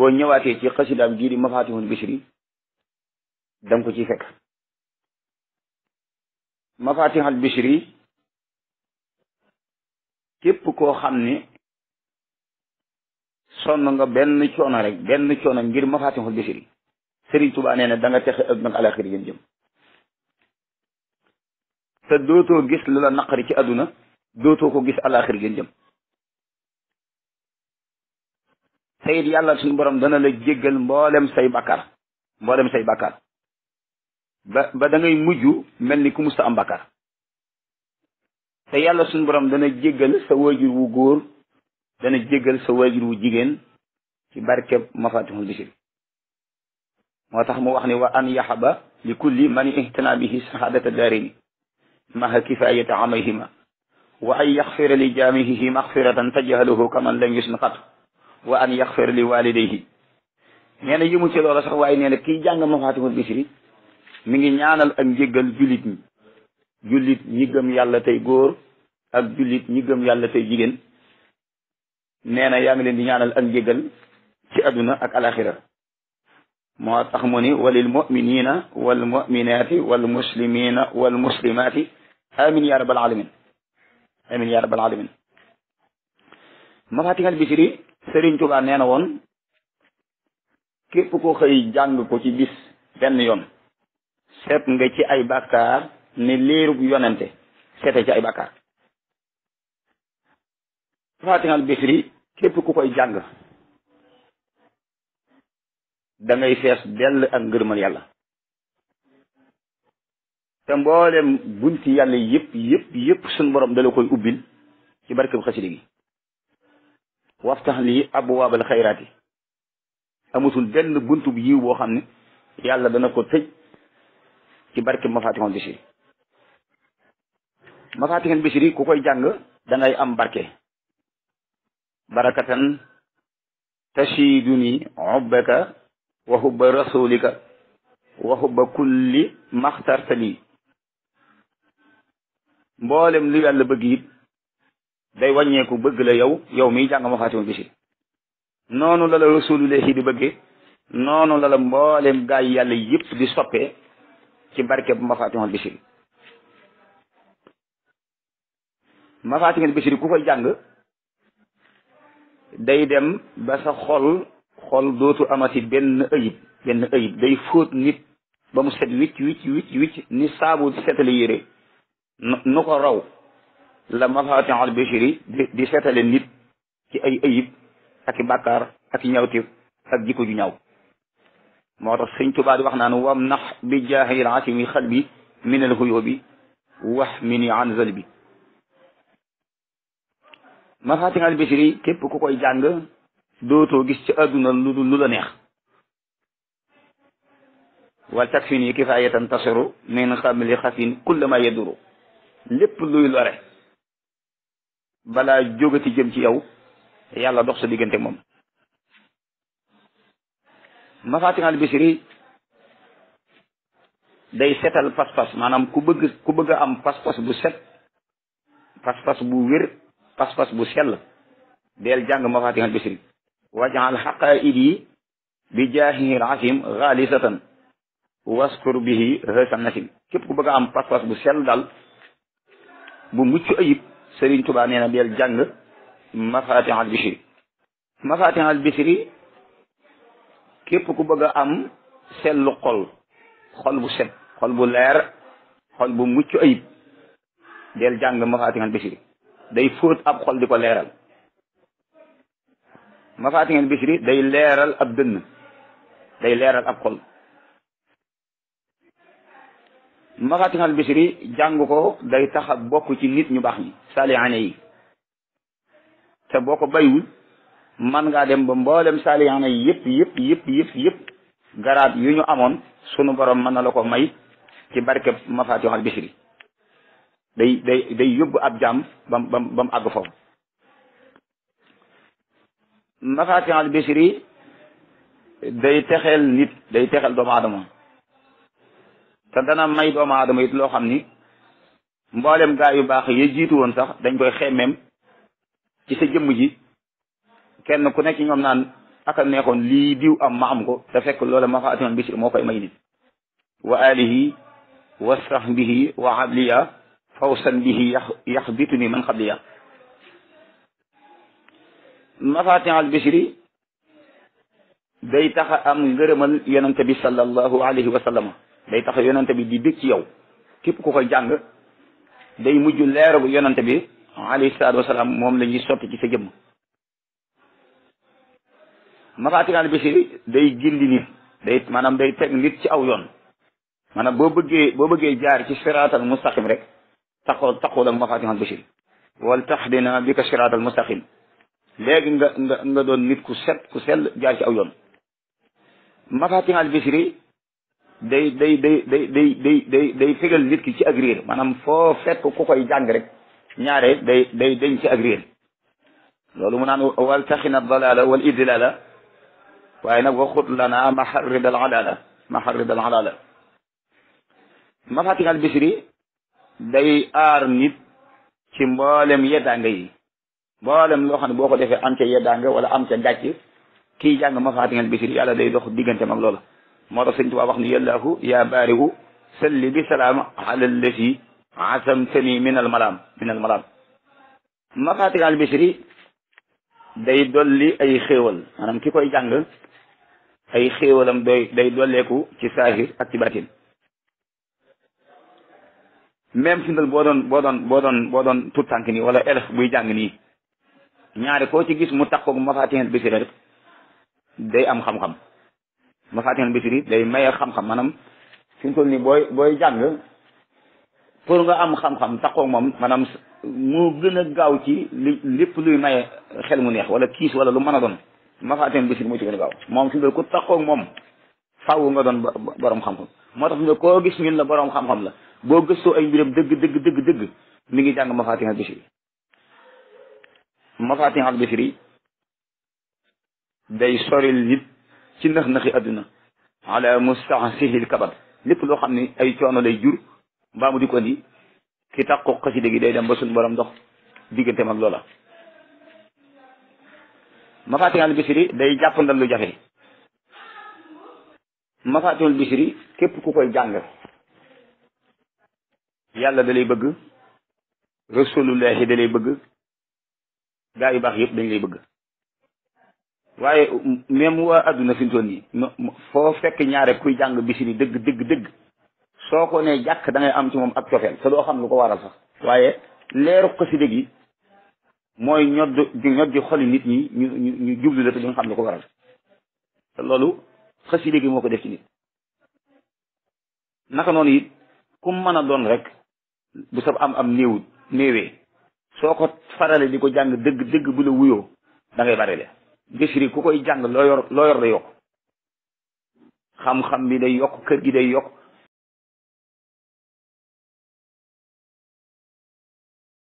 boo ñëwaatee ci xasidaam gii di Mafatihul Bichri danga ko ciy fekk. Mafatihul Bichri képp koo xam ne sonn nga benn coono rek benn coono ngir Mafatihul Bichri Sëriñ Tuubaa nee na da nga texe ak nag alaxir ngeen jëm te dootoo gis lu la naqari ci àdduna dootoo ko gis alaxir ngeen jëm te it yàlla suñu borom dana la jéggal mboolem say bàkkaar ba da ngay mujj mel ni ku musta am bàkkaar te yàlla suñu borom dana jéggal sa waajur wu góor dana jéggal sa waajur wu jigéen ci barkeb Mafatihul Bichri moo tax mu wax ni wa an yaxaba li kulli man ihtina bihi sahadata daarini maha kifayata amayhima wa an yaxfira li jaamihihi maxfiratan tajhaluhu kaman lam yusn qat wa an yaxfira li walidayhi nee na yëmu ci loola sax waaye nee na kiy jàng Mafatihul Bichri mi ngi ñaanal ak njéggal jullit ñi gëm yàlla tey góor ak jullit ñi gëm yàlla tey jigéen nee na yaa ngi leen di ñaanal ak njéggal ci àdduna ak alaxira moo tax mu ni walil muminina wal muminati wal muslimina wal muslimati amin ya rabbal alamin amin ya rabbal alamin Mafatihul Bichri Sëriñ Tuubaa nee na woon képp ko xëy jàng ko ci bis benn yoon seet nga ci ay bàkkaar ne léerub yonente seete ci ay bàkkaar Mafatihul Bichri képp ku koy jàng da ngay fees dell ak ngërëmal yàlla te mboolem bunti yàlla yëpp suñ borom dala koy ubbil ci barkeb xasida gi waftax lii abwaabal xayraati amutul benn buntu bu yiw boo xam ne yàlla dana ko tëj ci barkeb Mafatihul Bichri Mafatihul Bichri ku koy jàng da ngay am barke barakatan tashiduni ubbaka wa hubba rasulika wa hubba kulli maxtartali mboolem lu yàlla bëgg it day wàññeeku bëgg la yow miy jàng Mafatihul Bichri noonu la rasulullahi di bëggee noonu la mboolem gaay yàlla yëpp di soppee ci barke bu Mafatihul Bichri Mafatihul Bichri ku koy jàng day dem ba sa xol dootu amati benn ayib day fóot nit ba mu set wicc ni saabu di setale yére nu ko raw la Mafatihul Bichri di setale nit ci ay ayib ak i bàkkaar ak i ñawtif ak jikko ju ñaaw moo tax Sëñ Tuubaa di wax naan wam nax bi jaahil asimi xalbi min al huyubi wax mini an zalbi Mafatihul Bichri képp ku koy jàng dootoo gis ci àdduna lu la neex wal takfini kifayatan tasiru min xamli xafin kullama yaduru lépp luy lore balaa jógati jëm ci yow yàlla dox sa diggante moom Mafatihul Bichri day setal pas-pas maanaam ku bëgg a am pas-pas bu set pas-pas bu wér pas-pas bu sell del jàng Mafatihul Bichri wajal xaqaidi bi jaahihil asim xaalisatan waskur bihi hësan nasim képp ku bëgg a am pas-pas bu sell daal bu mucc ayib Sëriñ Tuubaa nee na del jàng Mafatihul Bichri Mafatihul Bichri képp ku bëgg a am sellu xol bu set xol bu leer xol bu mucc ayib del jàng Mafatihul Bichri day fóot ab xol di ko leeral Mafatihul Bichri day leeral ab dënn day leeral ab xol Mafatihul Bichri jàng ko day tax a bokk ci nit ñu baax ñi saalihaane yi te boo ko baywul man ngaa dem ba mboolem saalihaane yi yëpp garaat yu ñu amoon sunu borom mën na la ko may ci barkeb Mafatihul Bichri day yóbbu ab jaam bam àgg foofu Mafatihul Bichri day texeel nit day texeel doomu aadama te dana may doomu aadama it loo xam ni mboolem gaa yu baax ya jiitu woon sax dañ koy xemmeem ci sa jëmm ji kenn ku nekk ñoom naan aka neexoon lii diw am ma am ko te fekk loola mafatihul bisri moo koy may nit wa alihi wa sahbihi wa abliya fawsan bihi yaxbituni man xabliya mafatihul bisri day tax a am ngërëmal yonente bi sallallahu alayhi wa sallam day tax yonente bi di bég ci yow képp ku koy jàng day mujj leeru yonente bi alayhi salaatu wasalaam moom la ñuy sotti ci sa jëmm mafatihul bisri day gindi nit day maanaam day teg nit ci aw yoon maanaam boo bëggee jaar ci siraatal mustaqim rek taxul ak mafatihul bisri wal tahdina bika siraatal mustaqim léegi nga doon nit ku set ku sell jaar ci aw yoon mafatihul bisri day fegal nit ki ci ak réer maanaam foo fekk ku koy jàng rek ñaare day dañ ci ak réer loolu mu naan wal taxina dalala wal idlala waaye nag waxut lana maharrid al alala mafatihul bisri day aar nit ci mboolem yeddaanga yi mboolem loo xam ne boo ko defee am ca yeddaanga wala am ca gàcc kii jàng mafatihul bisri yàlla day dox diggante mag loola moo tax sëñ Tuubaa wax ni yàllaahu yaa baarihu salli bi salaam ala allati asamtani min al malaam mafatihul bisri day dolli ay xéewal maanaam ki koy jàng ay xéewalam day dolleeku ci saahir ak ci baatin même fi boo doon tout tànk nii wala élève buy jàng nii ñaari koo ci gis mu takkoog mafatihul bisri rek day am xam-xam mafatihul bisri day maye xam-xam maanaam fi mu toll nii booy jàng pour nga am xam-xam takkoog moom maanaam mu gën a gaaw ci lépp luy maye xel mu neex wala kiis wala lu mën a doon mafatihul bisri moo ci gën a gaaw moom fi mu toll ku takkoog moom faaw nga doon borom xam-xam moo tax nga koo gis ñun la borom xam-xam la boo gëstoo ay mbiram dëgg mi ngi jàng mafatihul bisri mafatihul bisri day soril nit ci nax-naxi adduna ala mustahsihil kabar lépp loo xam ne ay coono lay jur mbaa mu di ko indi ki takku xasida gi day dem ba suñu borom dox digganteem ak loola mafatihul bisri day jàppandal lu jafe mafatihul bisri képp ku koy jàng yàlla da lay bëgg rasulullahi da lay bëgg gaa yu baax yëpp dañ lay bëgg waaye même waa adduna fi mu toll nii foo fekk ñaare kuy jàng bisri dëgg soo ko ne jàkk da ngay am ci moom ak cofeel te doo xam lu ko waral sax waaye leeru xasida gi mooy ñod di xoli nit ñi ñu jublu la te duñ xam lu ko waral te loolu xasida gi moo ko def ci nit naka noonu it ku mën a doon rek bu sab am néewee soo ko farale di ko jàng dëgg bu la wuyoo da ngay bare le bisri ku koy jàng loo yor day yokk xam-xam bi day yokk kër gi day yokk